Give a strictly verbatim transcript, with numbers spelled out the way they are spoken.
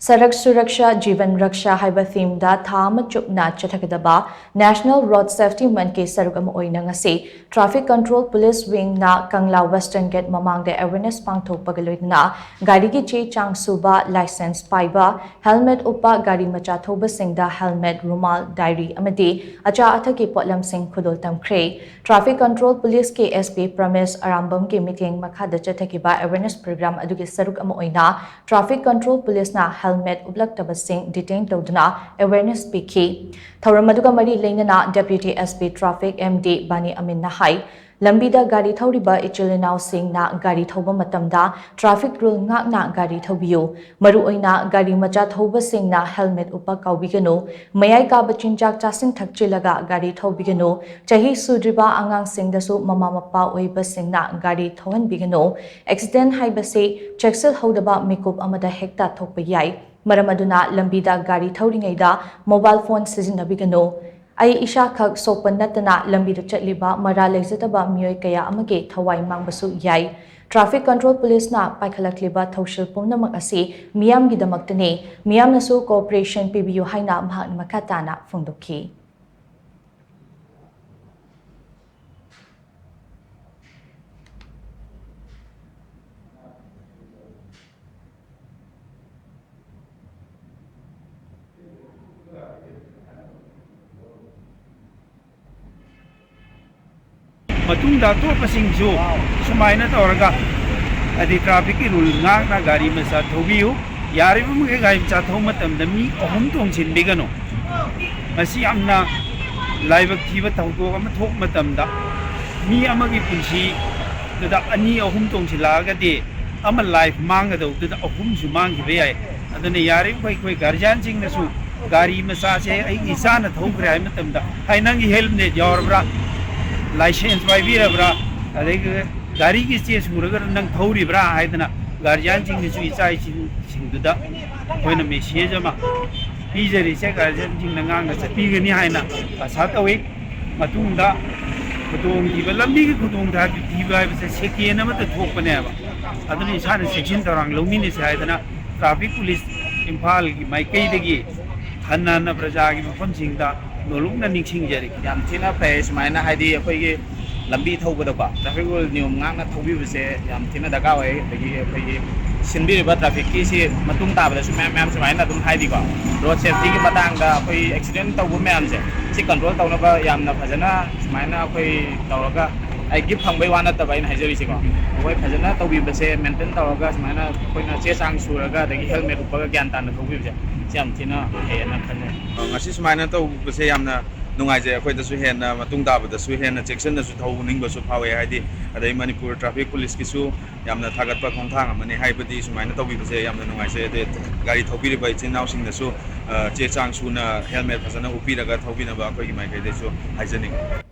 ꯁꯔꯛ ꯁꯨꯔꯛꯁꯥ ꯖꯤꯕꯟ ꯔꯛꯁꯥ ꯍꯥꯏꯕ ꯊꯤꯝꯗ ꯊꯥ ꯑꯃ ꯆꯨꯞꯅ ꯆꯠꯊꯒꯗꯕ National Road Safety Monthꯀꯤ ꯁꯔꯨꯛ ꯑꯃ ꯑꯣꯏꯅ ꯉꯁꯤ Traffic Control Police Wingꯅ ꯀꯪꯂꯥ Western Gate ꯃꯃꯥꯡꯗ awareness ꯄꯥꯡꯊꯣꯛꯄꯒ ꯂꯣꯏꯅꯅ ꯒꯥꯔꯤꯒꯤ ꯆꯦ ꯆꯥꯡ ꯁꯨꯕ, license ꯄꯥꯏꯕ, helmet ꯎꯞꯄ ꯒꯥꯔꯤ ꯃꯆꯥ ꯊꯧꯕꯁꯤꯡꯗ helmet, ꯔꯨꯃꯥꯜ, diary ꯑꯃꯗꯤ ꯑꯆꯥ ꯑꯊꯛꯀꯤ ꯄꯣꯠꯂꯝꯁꯤꯡ ꯈꯨꯗꯣꯜ ꯇꯝꯈ꯭ꯔꯦ꯫ Traffic Control Policeꯀꯤ S P ꯄ꯭ꯔꯃꯦꯁ ꯑꯔꯥꯝꯕꯝꯒꯤ ꯃꯤꯠꯌꯦꯡ ꯃꯈꯥꯗ ꯆꯠꯊꯈꯤꯕ awareness program ꯑꯗꯨꯒꯤ ꯁꯔꯨꯛ ꯑꯃ ꯑꯣꯏꯅ Traffic Control Policeꯅ helmet ꯎꯞꯂꯛꯇꯕꯁꯤꯡ detain ꯇꯧꯗꯨꯅ awareness ꯄꯤꯈꯤ꯫ ꯊꯧꯔꯝ ꯑꯗꯨꯒ ꯃꯔꯤ ꯂꯩꯅꯅ Deputy S P Traffic M D ꯕꯥꯅꯤ ꯑꯃꯤꯟꯅ ꯍꯥꯏ, ꯂꯝꯕꯤꯗ ꯒꯥꯔꯤ ꯊꯧꯔꯤꯕ ꯏꯆꯤꯜ ꯏꯅꯥꯎꯁꯤꯡꯅ ꯒꯥꯔꯤ ꯊꯧꯕ ꯃꯇꯝꯗ traffic rule ꯉꯥꯛꯅ ꯒꯥꯔꯤ ꯊꯧꯕꯤꯌꯨ꯫ ꯃꯔꯨꯑꯣꯏꯅ ꯒꯥꯔꯤ ꯃꯆꯥ ꯊꯧꯕꯁꯤꯡꯅ helmet ꯎꯞꯄ ꯀꯥꯎꯕꯤꯒꯅꯨ꯫ ꯃꯌꯥꯏ ꯀꯥꯕ ꯆꯤꯟꯖꯥꯛ ꯆꯥꯁꯤꯟ ꯊꯛꯆꯤꯜꯂꯒ ꯒꯥꯔꯤ ꯊꯧꯕꯤꯒꯅꯨ꯫ ꯆꯍꯤ ꯁꯨꯗ꯭ꯔꯤꯕ ꯑꯉꯥꯡꯁꯤꯡꯗꯁꯨ ꯃꯃꯥ ꯃꯄꯥ ꯑꯣꯏꯕꯁꯤꯡꯅ ꯒꯥꯔꯤ ꯊꯧꯍꯟꯕꯤꯒꯅꯨ꯫ Accident ꯍꯥꯏꯕꯁꯤ ꯆꯦꯛꯁꯤꯜꯍꯧꯗꯕ ꯃꯤꯀꯨꯞ ꯑꯃꯗ ꯍꯦꯛꯇ ꯊꯣꯛꯄ ꯌꯥꯏ꯫ ꯃꯔꯝ ꯑꯗꯨꯅ ꯂꯝꯕꯤꯗ ꯒꯥꯔꯤ ꯊꯧꯔꯤꯉꯩꯗ mobile phone ꯁꯤꯖꯤꯟꯅꯕꯤꯒꯅꯨ꯫ ꯑꯩ ꯏꯁꯥꯈꯛ ꯁꯣꯛꯄ ꯅꯠꯇꯅ ꯂꯝꯕꯤꯗ ꯆꯠꯂꯤꯕ ꯃꯔꯥ ꯂꯩꯖꯗꯕ ꯃꯤꯑꯣꯏ ꯀꯌꯥ ꯑꯃꯒꯤ ꯊꯋꯥꯏ ꯃꯥꯡꯕꯁꯨ ꯌꯥꯏ꯫ Traffic Control Policeꯅ ꯄꯥꯏꯈꯠꯂꯛꯂꯤꯕ ꯊꯧꯁꯤꯜ ꯄꯨꯝꯅꯃꯛ ꯑꯁꯤ ꯃꯤꯌꯥꯝꯒꯤꯗꯃꯛꯇꯅꯤ꯫ ꯃꯤꯌꯥꯝꯅꯁꯨ cooperation ꯄꯤꯕꯤꯌꯨ ꯍꯥꯏꯅ ꯃꯍꯥꯛꯅ ꯃꯈꯥ ꯇꯥꯅ ꯐꯣꯡꯗꯣꯛꯈꯤ꯫ ꯃꯇꯨꯡꯗ ꯑꯇꯣꯞꯄꯁꯤꯡꯁꯨ ꯁꯨꯃꯥꯏꯅ ꯇꯧꯔꯒ, ꯍꯥꯏꯗꯤ, trafficꯀꯤ rule ꯉꯥꯛꯅ ꯒꯥꯔꯤ ꯃꯆꯥ ꯊꯧꯕꯤꯌꯨ꯫ ꯌꯥꯔꯤꯕ ꯃꯈꯩ ꯒꯥꯔꯤ ꯃꯆꯥ ꯊꯧꯕ ꯃꯇꯝꯗ ꯃꯤ ꯑꯍꯨꯝ ꯇꯣꯡꯁꯤꯟꯕꯤꯒꯅꯨ꯫ ꯃꯁꯤ ꯌꯥꯝꯅ ꯂꯥꯏꯕꯛ ꯊꯤꯕ ꯊꯧꯗꯣꯛ ꯑꯃ ꯊꯣꯛꯄ ꯃꯇꯝꯗ ꯃꯤ ꯑꯃꯒꯤ ꯄꯨꯟꯁꯤꯗꯨꯗ ꯑꯅꯤ ꯑꯍꯨꯝ ꯇꯣꯡꯁꯤꯜꯂꯛꯑꯒꯗꯤ ꯑꯃ life ꯃꯥꯡꯒꯗꯧꯗꯨꯗ ꯑꯍꯨꯝꯁꯨ ꯃꯥꯡꯈꯤꯕ ꯌꯥꯏ꯫ ꯑꯗꯨꯅ ꯌꯥꯔꯤꯕꯃꯈꯩ ꯑꯩꯈꯣꯏ guardianꯁꯤꯡꯅꯁꯨ ꯒꯥꯔꯤ ꯃꯆꯥꯁꯦ ꯑꯩꯒꯤ ꯏꯆꯥꯅ ꯊꯧꯈ꯭ꯔꯦ ꯍꯥꯏꯕ ꯃꯇꯝꯗ, "ꯍꯥꯏ, ꯅꯪꯒꯤ helmet ꯌꯥꯎꯔꯕ꯭ꯔꯥ? Licence ꯄꯥꯏꯕꯤꯔꯕ꯭ꯔꯥ? ꯑꯗꯒꯤ ꯒꯥꯔꯤꯒꯤ ꯆꯦ ꯁꯨꯔꯒ ꯅꯪ ꯊꯧꯔꯤꯕ꯭ꯔꯥ?" ꯍꯥꯏꯗꯅ guardianꯁꯤꯡꯅꯁꯨ ꯏꯆꯥ ꯏꯁꯨꯁꯤꯡꯗꯨꯗ ꯑꯩꯈꯣꯏꯅ message ꯑꯃ ꯄꯤꯖꯔꯤꯁꯦ guardianꯁꯤꯡꯅ ꯉꯥꯡꯅ ꯆꯠꯄꯤꯒꯅꯤ ꯍꯥꯏꯅ ꯑꯁꯥ ꯇꯧꯏ꯫ ꯃꯇꯨꯡꯗ ꯈꯨꯗꯣꯡꯊꯤꯕ, ꯂꯝꯕꯤꯒꯤ ꯈꯨꯗꯣꯡꯊꯤꯕ ꯍꯥꯏꯕꯁꯦ second ꯑꯃꯗ ꯊꯣꯛꯄꯅꯦꯕ꯫ ꯑꯗꯨꯅ ꯏꯁꯥꯅ ꯆꯦꯛꯁꯤꯟ ꯊꯧꯔꯥꯡ ꯂꯧꯃꯤꯟꯅꯁꯤ ꯍꯥꯏꯗꯅ traffic police ꯏꯝꯐꯥꯜꯒꯤ ꯃꯥꯏꯀꯩꯗꯒꯤ ꯍꯟꯅ ꯍꯟꯅ ꯄ꯭ꯔꯖꯥꯒꯤ ꯃꯐꯝꯁꯤꯡꯗ ꯅꯣꯂꯨꯛꯅ ꯅꯤꯡꯁꯤꯡꯖꯔꯤ꯫ ꯌꯥꯝ ꯊꯤꯅ ꯐꯩ꯫ ꯁꯨꯃꯥꯏꯅ ꯍꯥꯏꯗꯤ ꯑꯩꯈꯣꯏꯒꯤ ꯂꯝꯕꯤ ꯊꯧꯕꯗꯀꯣ traffic rule ꯅꯤꯌꯣꯝ ꯉꯥꯛꯅ ꯊꯧꯕꯤꯕꯁꯦ ꯌꯥꯝ ꯊꯤꯅ ꯗꯔꯀꯥꯔ ꯑꯣꯏ꯫ ꯑꯗꯒꯤ ꯑꯩꯈꯣꯏꯒꯤ ꯁꯤꯟꯕꯤꯔꯤꯕ trafficꯀꯤꯁꯤ ꯃꯇꯨꯡ ꯇꯥꯕꯗꯁꯨ ꯃꯌꯥꯝ ꯃꯌꯥꯝ ꯁꯨꯃꯥꯏꯅ ꯑꯗꯨꯝ ꯍꯥꯏꯗꯤꯀꯣ, road safetyꯒꯤ ꯃꯇꯥꯡꯗ ꯑꯩꯈꯣꯏ accident ꯇꯧꯕ ꯃꯌꯥꯝꯁꯦ ꯁꯤ control ꯇꯧꯅꯕ ꯌꯥꯝꯅ ꯐꯖꯅ ꯁꯨꯃꯥꯏꯅ ꯑꯩꯈꯣꯏ ꯇꯧꯔꯒ, ꯑꯩ gift ꯐꯪꯕꯩ ꯋꯥ ꯅꯠꯇꯕ ꯑꯩꯅ ꯍꯥꯏꯖꯔꯤꯁꯤꯀꯣ, ꯑꯩꯈꯣꯏ ꯐꯖꯅ ꯇꯧꯕꯤꯕꯁꯦ, maintain ꯇꯧꯔꯒ ꯁꯨꯃꯥꯏꯅ ꯑꯩꯈꯣꯏꯅ ꯆꯦ ꯆꯥꯡ ꯁꯨꯔꯒ ꯑꯗꯒꯤ helmet ꯎꯞꯄꯒ ꯒ꯭ꯌꯥꯟ ꯇꯥꯅ ꯊꯧꯕꯤꯕꯁꯦ ꯁꯤ ꯌꯥꯝ ꯊꯤꯅ ꯐꯩꯌꯦꯅ ꯈꯜꯂꯦ꯫ ꯑ, ꯉꯁꯤ ꯁꯨꯃꯥꯏꯅ ꯇꯧꯕꯁꯦ ꯌꯥꯝꯅ ꯅꯨꯡꯉꯥꯏꯖꯩ꯫ ꯑꯩꯈꯣꯏꯗꯁꯨ ꯍꯦꯟꯅ ꯃꯇꯨꯡ ꯇꯥꯕꯗꯁꯨ ꯍꯦꯟꯅ ꯆꯦꯛꯁꯤꯟꯅꯁꯨ ꯊꯧꯅꯤꯡꯕꯁꯨ ꯐꯥꯎꯋꯦ꯫ ꯍꯥꯏꯗꯤ ꯑꯗꯩ ꯃꯅꯤꯄꯨꯔ traffic policeꯀꯤꯁꯨ ꯌꯥꯝꯅ ꯊꯥꯒꯠꯄ ꯈꯣꯡꯊꯥꯡ ꯑꯃꯅꯤ꯫ ꯍꯥꯏꯕꯗꯤ ꯁꯨꯃꯥꯏꯅ ꯇꯧꯕꯤꯕꯁꯦ ꯌꯥꯝꯅ ꯅꯨꯡꯉꯥꯏꯖꯩ꯫ ꯑꯗꯩ ꯒꯥꯔꯤ ꯊꯧꯕꯤꯔꯤꯕ ꯏꯆꯤꯟ ꯏꯅꯥꯎꯁꯤꯡꯅꯁꯨ, ꯑ, ꯆꯦ ꯆꯥꯡ ꯁꯨꯅ helmet ꯐꯖꯅ ꯎꯞꯄꯤꯔꯒ ꯊꯧꯕꯤꯅꯕ ꯑꯩꯈꯣꯏꯒꯤ ꯃꯥꯏꯀꯩꯗꯩꯁꯨ ꯍꯥꯏꯖꯅꯤꯡꯉꯤ꯫